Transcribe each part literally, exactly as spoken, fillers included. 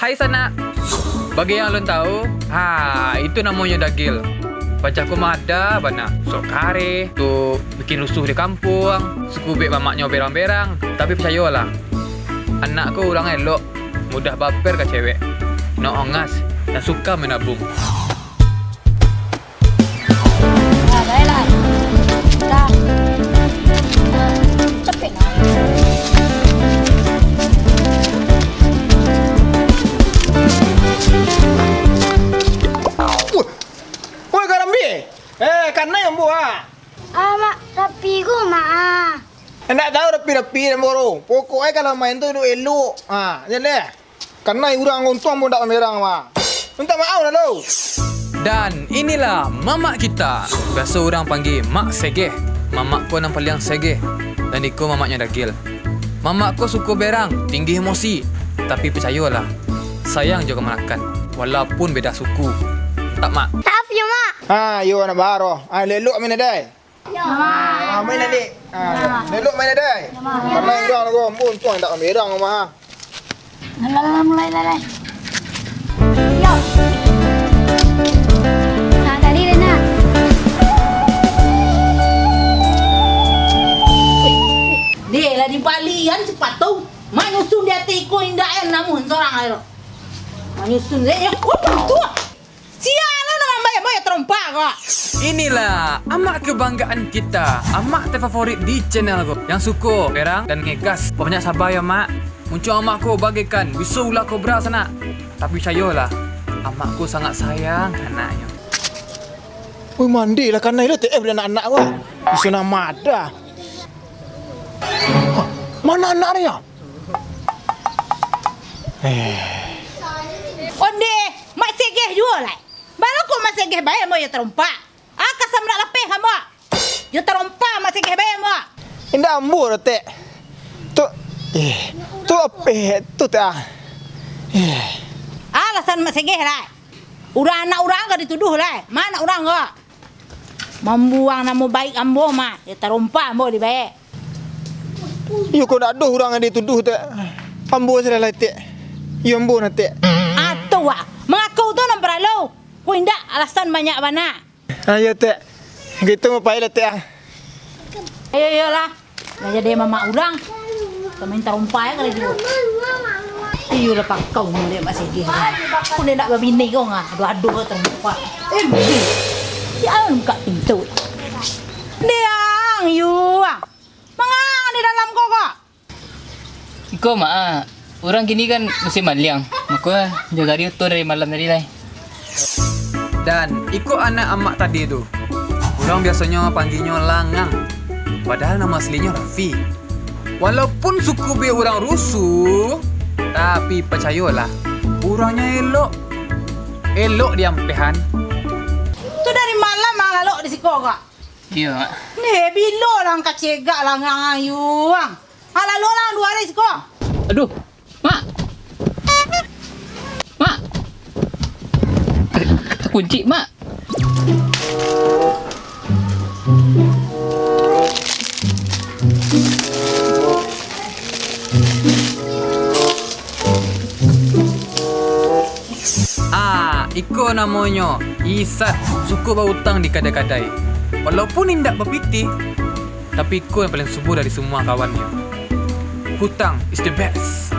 Hai sanak, bagi yang alun tahu, ha, itu namonyo Dagil. Paja ko madah bana, sok kareh, tu bikin rusuh di kampuang, suko bek mamaknyo berang-berang. Tapi picayolah, anak ko urang elok, mudah baper ka cewek, no ongas, dan suka menabung. Nah, baiklah. Dah. Cepet lah. Woi, woi, Karambia. Eh, kanai ambo, ah. Ah, Mak, rapi ko, Mak, ah. Indak tahu rapi-rapi ambo tu. Pokoknyo kalau main tu elok-elok. Ah, jan deh. Kanai urang untuang pun dak mamerang, wah. Minta maaf lah, lo. Dan inilah mamak kita. Biaso urang panggia Mak Segeh. Mamak ko nan paliang segeh. Dan iko mamaknyo Dagil. Mamak ko suko berang, tinggi emosi. Tapi picayolah, sayang jo kamanakan. Walaupun beda suku. Tak, Mak? Maaf yo, Mak. Ha, yo, anak baro. Ha, elok-elok main, dai. Ah, main, Adik. Ah, elok main, Adik. Kanai urang tu, ambo untuang indak mamerang rumah. Alah, alah, mulai, alah, alah. Yo. Ah, tadi, Rena. Deh, lah dibalian sepatu. Mak nyusun di ateh iko indak, eh, namuah sorang ayo. Mak nyusun, eh, eh, oh, tu. Sia lah nan mambayar, bayar tarompa ko. Inilah amak kebanggaan kita, amak terfavorit di channel ko, yang suko berang dan ngegas. Banyak sabar ya, Mak. Muncuang amak ko bagaikan biso ular kobra sanak. Tapi picayolah, amak ko sangat sayang ka anaknyo. Woi, mandilah kanai lo, T F, dari anak-anak wah. Biso nan madah. Hah, mano anaknyo? Eh. Ondeh, Mak Segeh juo lai. Baa kok Mak Segeh bae ambo jo tarompa? Ah, ka samrak lapeh ambo. Jo tarompa Mak Segeh bae ambo. Indak ambo doh, Tek. Tu, eh, tu apo tu, Tek, ah? Eh. Alasan Mak Segeh lai. Urang anak urang ka dituduah lai. Ma anak urang ko? Mambuang namo baik ambo mah, jo tarompa ambo dibae. Iyo, kok dak doh urang nan dituduah, Tek. Ambo salah lai, Tek. Iyo, ambo nah, Tek. Atuh, wah. Mangaku tu nan paralu. Kok indak, alasan banyak bana. Ayo, Tek. Gitu mau pai lah, Tek, ah. Ayo, iyolah. Lah jadi mamak urang. Ka main tarompa kali tu. Iyo lah pakau ni dek Mak Segeh. Aku ni nak babini kau ngah. Aduh, aduh, tarompa. Eh, mungkin. Sialan buka pintu. Diang, yu, ah. Mangang di dalam kau, kok? Iko, Mak, ah. Urang kini kan musim maliang. Mako, ah, jo gari utuh dari malam tadi lai. Dan iko anak amak tadi tu. Urang biasonyo panggianyo Langang. Padahal namo aslinyo Raffi. Walaupun suku be urang rusuh, tapi pacayolah, urangnyo elok. Elok diampehan. Tu dari malam ang lalok di siko, kok? Iyo, Mak. Neh, bilo lah ang ka cegak Langang ang, yu ang. Ang lalok lah ang duo ari siko. Aduh, Mak! Mak! Eh, takunci, Mak! Ah, iko namonyo Isat, suko bautang di kadai-kadai. Walaupun indak bapitih, tapi iko nan paling subur dari semua kawannyo. Hutang is the best.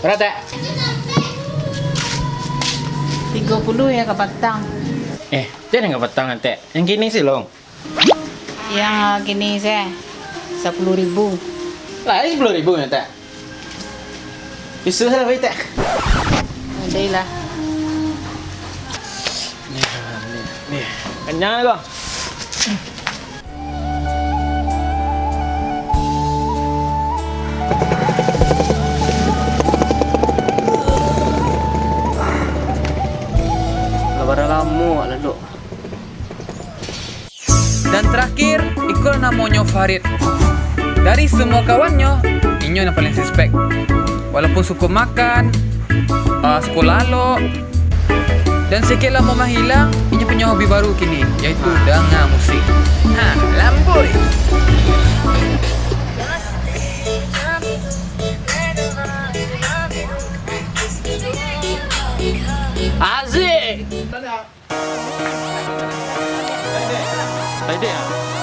Bara, Tek? Tigo puluah yo kapatang. Eh, Tek, nan kapatang, Tek. Nan kini silong. Yang, ah, kini se, sapuluah ribu. Lai sapuluah ribu nyo, Tek. Bisa lah, Tek. Adai lah. Nih, nih, nih. Kanyang lah ko. Lah bara lamo awak lalok. Dan terakhir, iko namonyo Farid. Dari semua kawannyo, inyo nan paling suspek. Walaupun suko makan, ah, suko lalok, Dan sekian lamo mahilang, inyo punyo hobi baru kini, yaitu danga musik. Ha, lambuik. Azik. Adik ah.